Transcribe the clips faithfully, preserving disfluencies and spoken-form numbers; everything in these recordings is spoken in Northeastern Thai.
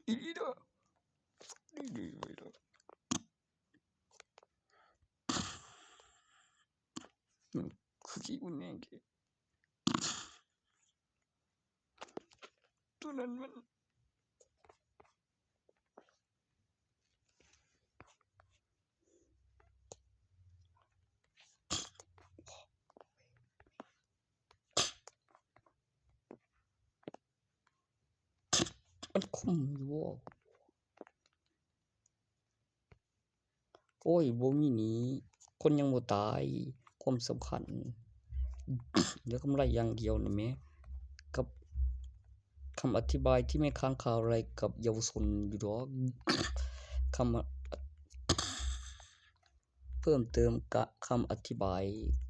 อีเด้อ นี่ดีไปเลย คือขี้อุ่นแน่เกตัวนั้นมัน มันคมอยู่บ่ โอ้ย บ่มีหนี้ คนยังบ่ตาย ความสำคัญ เหลือกำไรอย่างเดียวนี่แหม กับคำอธิบายที่ไม่ค้างคาอะไรกับเยาวชนอยู่ดอก คำอ- เพิ่มเติมกะคำอธิบาย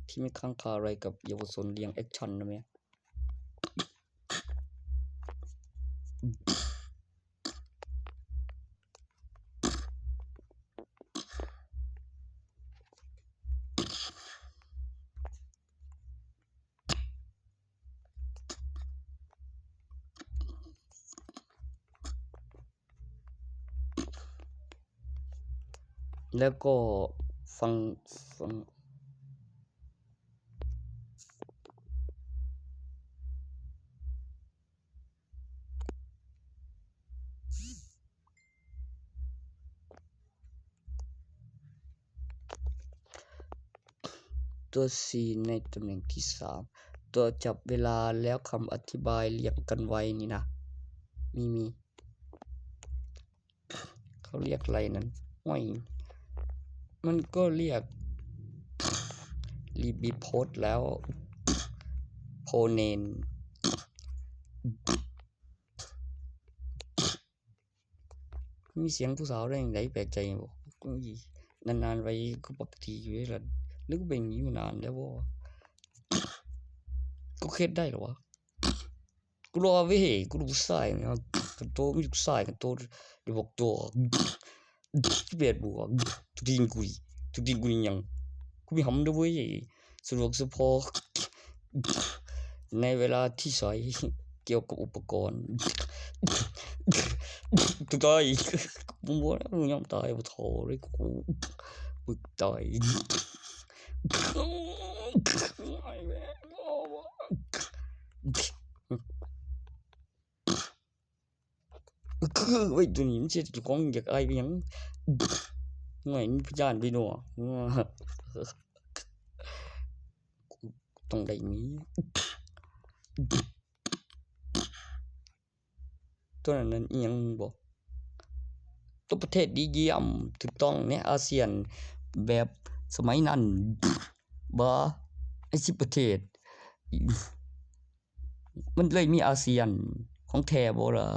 ที่ไม่ค้างคาอะไรกับเยาวชนเรียงแอคชั่นนะแหม แล้วก็ฟัง ฟัง ตัว C ในตำแหน่งที่ สาม ตัวจับเวลาแล้วคำอธิบายเรียงกันไว้นี่นะ มี มี เขาเรียกอะไรนั้น ห้อย มันก็เรียก รีบ โพสแล้ว โพเนน มีเสียงผู้สาวได้อย่างไรแปลกใจบ่ นานๆไปก็ปกติอยู่แล้วล่ะ หรือกูเป็นอย่างนี้มานานแล้วบ่ กูเฮ็ดได้เหรอวะ กูรอเว้ย กูรู้ผู้ชายนะ กันโตมีผู้ชายกันโต เดี๋ยวบอกตัว ที่เบียดบวก ทุกทีกู ทุกทีกูยัง กูมีหำด้วยเว้ย สะดวกเฉพาะ ในเวลาที่ใช้เกี่ยวกับอุปกรณ์ ตาย มึงบอกแล้วมึงยอมตาย บ่ท้อเลยกู มึงตาย คือไอ้ตัวนี้มันสิเจ้าของอยากอายไปหยัง หน่อยมันย้านไปหนัว กูต้องได้มี ตัวนั้นนั่นอิหยังบ่ ตัวประเทศดีเยี่ยม ถูกต้องในอาเซียน แบบสมัยนั้น บ่ ไอ้สิบประเทศ มันเลยมีอาเซียนของแท้บ่ล่ะ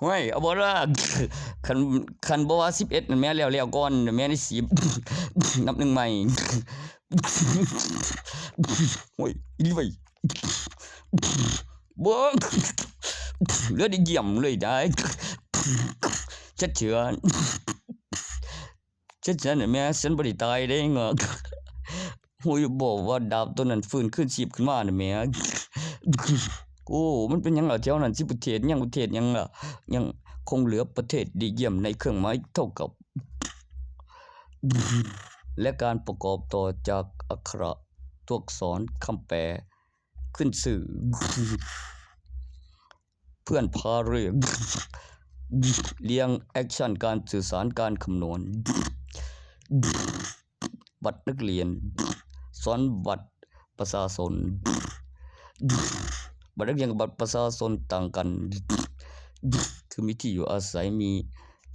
ห้วย เอาบ่ล่ะ คัน คันบ่ว่าสิบเอ็ดนั่นแม่นแล้ว แล้วก่อนแม่นได้สิบ นับหนึ่งใหม่ โอ้ย อีหลีเว้ย บ่ เหลือได้เยี่ยมเลยได้ ชัดเจน ฉัน ฉันน่ะแม่ ฉันบ่ได้ตายเด้ งอก โอ้ย บอกว่าดาบตัวนั้นฟื้นคืนชีพขึ้นมาน่ะแม่ โอ้ มันเป็นหยังล่ะแถวนั้น สิประเทศ ยังประเทศหยังล่ะ ยังคงเหลือประเทศดีเยี่ยมในเครื่องหมายเท่ากับ และการประกอบต่อจากอักขระ ตัวอักษร คำแปล ขึ้นชื่อ เพื่อนพาเรื่อง เรียงแอคชั่น การสื่อสาร การคำนวณ บัตรนักเรียน สอนบัตรประชาชน บัตรนักเรียนกับบัตรประชาชนต่างกัน คือมีที่อยู่อาศัย มี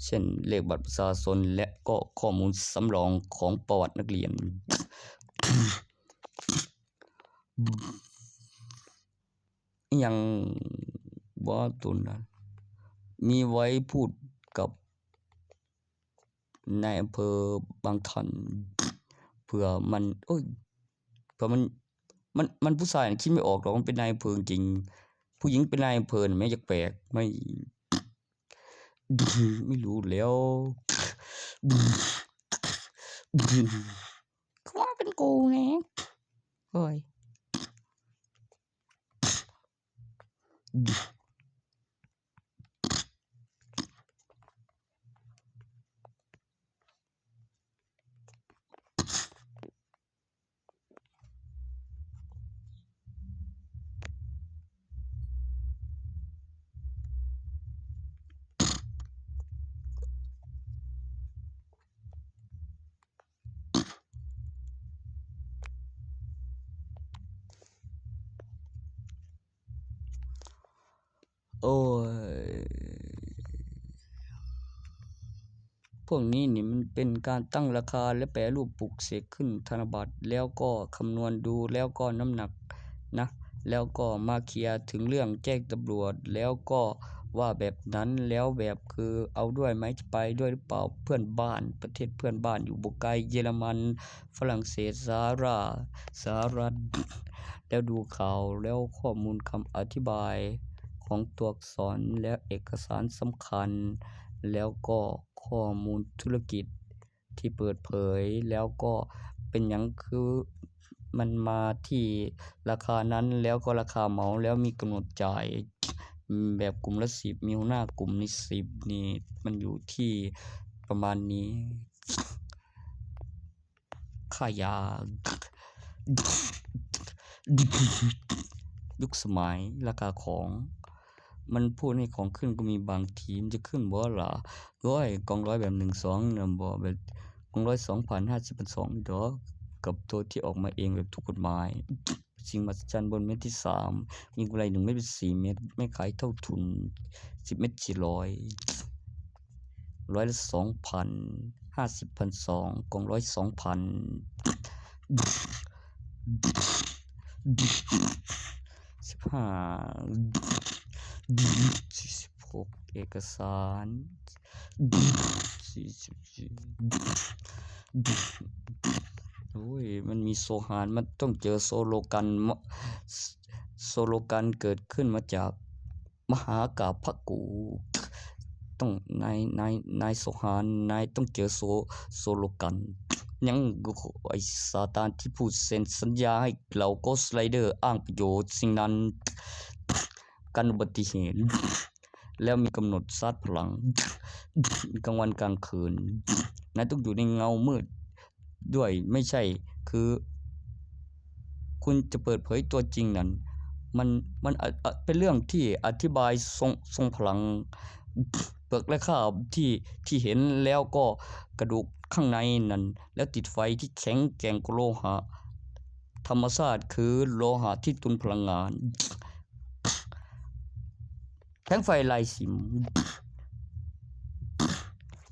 เช่นเลขบัตรประชาชน และก็ข้อมูลสำรองของประวัตินักเรียน อิหยังบ่ตัวนั้น มีไว้พูดกับนายอำเภอบางท่าน เผื่อมัน โอ้ย เผื่อมัน มัน มันผู้ชายน่ะคิดไม่ออกหรอก มันเป็นนายอำเภอจริง ผู้หญิงเป็นนายอำเภอน่ะแม่งจะแปลก ไม่ ไม่รู้แล้ว ว่าเป็นกูไง โอ้ย โอ้ย พวกนี้นี่มันเป็นการตั้งราคาและแปรรูปปลุกเสกขึ้นธนบัตร แล้วก็คำนวณดู แล้วก็น้ำหนักนะ แล้วก็มาเคลียร์ถึงเรื่องแจ้งตำรวจ แล้วก็ว่าแบบนั้น แล้วแบบคือเอาด้วยไหม จะไปด้วยหรือเปล่า เพื่อนบ้าน ประเทศเพื่อนบ้านอยู่บ่ไกล เยอรมัน ฝรั่งเศส สหราช สหรัฐ แล้วดูข่าว แล้วข้อมูลคำอธิบายของตัวอักษร และเอกสารสำคัญ แล้วก็ข้อมูลธุรกิจที่เปิดเผย แล้วก็เป็นหยังคือมันมาที่ราคานั้น แล้วก็ราคาเหมา แล้วมีกำหนดจ่าย แบบกลุ่มละสิบ มีหัวหน้ากลุ่มในสิบ นี่ มันอยู่ที่ประมาณนี้ ค่ายา ยุคสมัย ราคาของ มันพูดให้ของขึ้นก็มีบางที มันจะขึ้นบ่ล่ะ ร้อย กองร้อยแบบหนึ่งสองนำบ่ แบบกองร้อยสองพัน ห้าสิบพันสองดอก กับตัวที่ออกมาเองแบบถูกกฎหมาย สิ่งมหัศจรรย์บนเม็ดที่สาม มีกำไรหนึ่งเม็ดเป็นสี่เม็ด ไม่ขายเท่าทุน สิบเม็ดสี่ร้อย ร้อยละสองพัน ห้าสิบพันสอง กองร้อยสองพัน สิบห้า สี่สิบหก เอกสาร สี่สิบสี่ โอ้ย มันมีโซฮาน มันต้องเจอโซโลกัน โซโลกันเกิดขึ้นมาจากมหากาพระกู ต้อง นาย นาย นายโซฮาน นายต้องเจอโซ โซโลกัน ยัง ไอ้ซาตานที่ผู้เซ็นสัญญาให้เหล่าโกสต์ไรเดอร์อ้างประโยชน์สิ่งนั้น กันอุบัติเหตุ แล้วมีกำหนดชาร์จพลัง กลางวันกลางคืน นายต้องอยู่ในเงามืดด้วย ไม่ใช่ คือ คุณจะเปิดเผยตัวจริงนั้น มัน มัน อ่ะ อ่ะ เป็นเรื่องที่อธิบายทรง ทรงพลัง เปลือกและข้าวที่ ที่เห็นแล้วก็กระดูกข้างในนั้น แล้วติดไฟที่แข็งแกร่งกว่าโลหะ ธรรมชาติคือโลหะที่ตุนพลังงาน แท่งไฟลายสิม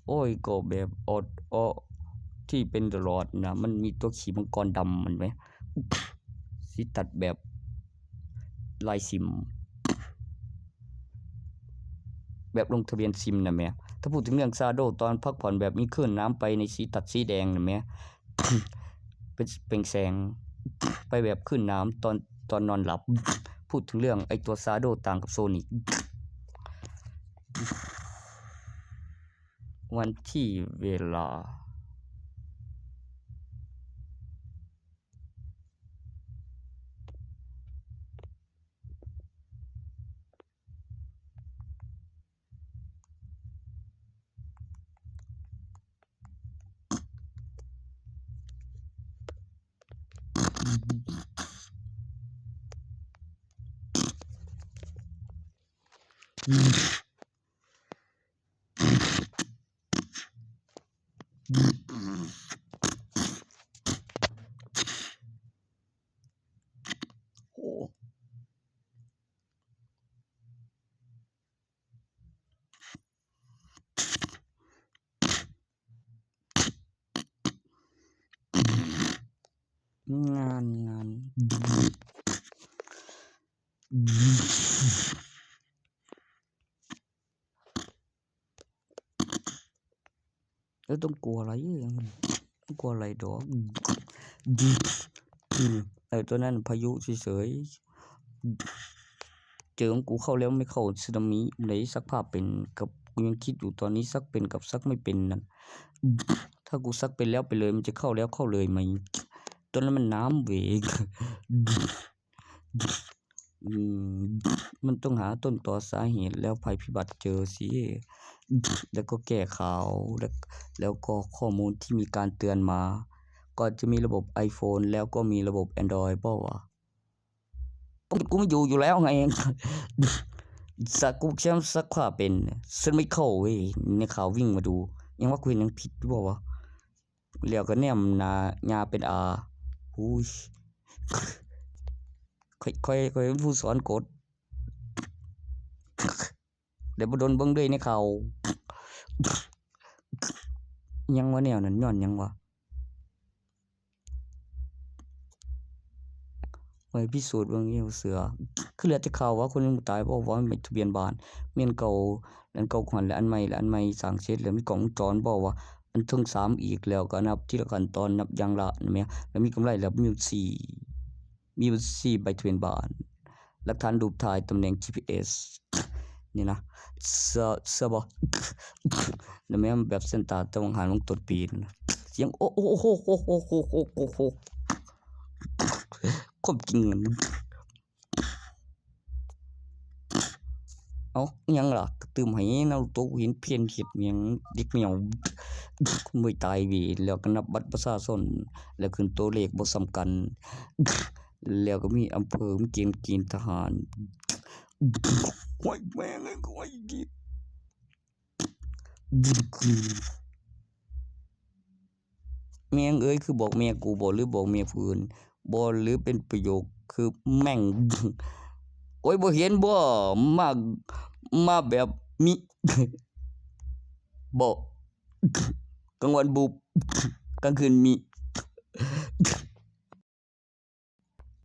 โอ้ย ก็แบบออดออที่เป็นตลอดนะ มันมีตัวขีมังกรดำมันไหม สีตัดแบบลายสิม แบบลงทะเบียนซิมนะแม่ ถ้าพูดถึงเรื่องซาโดตอนพักผ่อนแบบมีคลื่นน้ำไปในสีตัดสีแดงนะแม่ เป็นเปล่งแสง ไปแบบคลื่นน้ำตอน ตอนนอนหลับ พูดถึงเรื่องไอ้ตัวซาโดต่างกับโซนิก วันที่เวลา โอ้ งาน งาน แล้วต้องกลัวอะไร ต้องกลัวอะไรดอก เออ ตัวนั้นพายุเฉยๆ เจอของกูเข้าแล้วไม่เข้า สึนามิ ไหนซักผ้าเป็น กับ กูยังคิดอยู่ตอนนี้ซักเป็นกับซักไม่เป็นนั่น ถ้ากูซักเป็นแล้วไปเลย มันจะเข้าแล้วเข้าเลยไหม ตอนนั้นมันน้ำเวก อืม มันต้องหาต้นตอสาเหตุแล้วภัยพิบัติเจอสิ แล้วก็แก้ข่าว แล้ว แล้วก็ข้อมูลที่มีการเตือนมา ก่อนจะมีระบบ iPhone แล้วก็มีระบบ Android เปล่าวะ กูไม่อยู่อยู่แล้วไง ซัก กูแค่ซักผ้าเป็น ฉันไม่เข้าเว้ย ในข่าววิ่งมาดู ยังว่ากูเห็นยังผิดอยู่เปล่าวะ แล้วก็แนมหน้า ยาเป็นอา อุ้ย ค่อย ค่อย ค่อยเป็นผู้สอนกฎ แล้วบ่โดนเบิ่งเด้ในข่าว หยังวะแนวนั้น ย้อนหยังวะ ไว้พิสูจน์เบิ่งอยู่เสือ คือเหลือแต่ข่าวว่าคนหนึ่งตาย บ่ว่ามันเป็นทะเบียนบ้าน แม่นเก่า อันเก่าก่อน และอันใหม่ และอันใหม่สร้างเสร็จแล้ว มีกล้องวงจร บ่ว่าอันเทิงสามอีก แล้วก็นับทีละขั้นตอน นับอย่างละ แม่นบ่ แล้วมีกำไร แล้วมีบัญชี มีบัญชีใบทะเบียนบ้าน หลักฐานรูปถ่าย ตำแหน่ง จีพีเอส นี่นะ เชื่อ เชื่อบ่ แล้วแม่นแบบเส้นตาตะวังหันวงต้นปีนั่นนะ เสียง โอ้ โอ้ โอ้ โอ้ โอ้ โอ้ โอ้ โอ้ โอ้ ความจริงมัน เอ้า อิหยังล่ะ กระตื้มให้นารูโตะ กูเห็นเพี้ยนเฮ็ดอิหยัง เด็กแมว มึงตายเว้ย แล้วก็นับบัตรประชาชน แล้วขึ้นตัวเลขบ่ซ้ำกัน แล้วก็มีอำเภอ มีเกณฑ์เกณฑ์ทหาร โอ้ย แม่งเอ้ย โอ้ย แม่งเอ้ย คือบอกแม่กูบ่ หรือบอกแม่ผู้อื่นบ่ หรือเป็นประโยคคือแม่ง โอ้ย บ่เห็นบ่ มา มาแบบมี บ่ กลางวันบูบ กลางคืนมี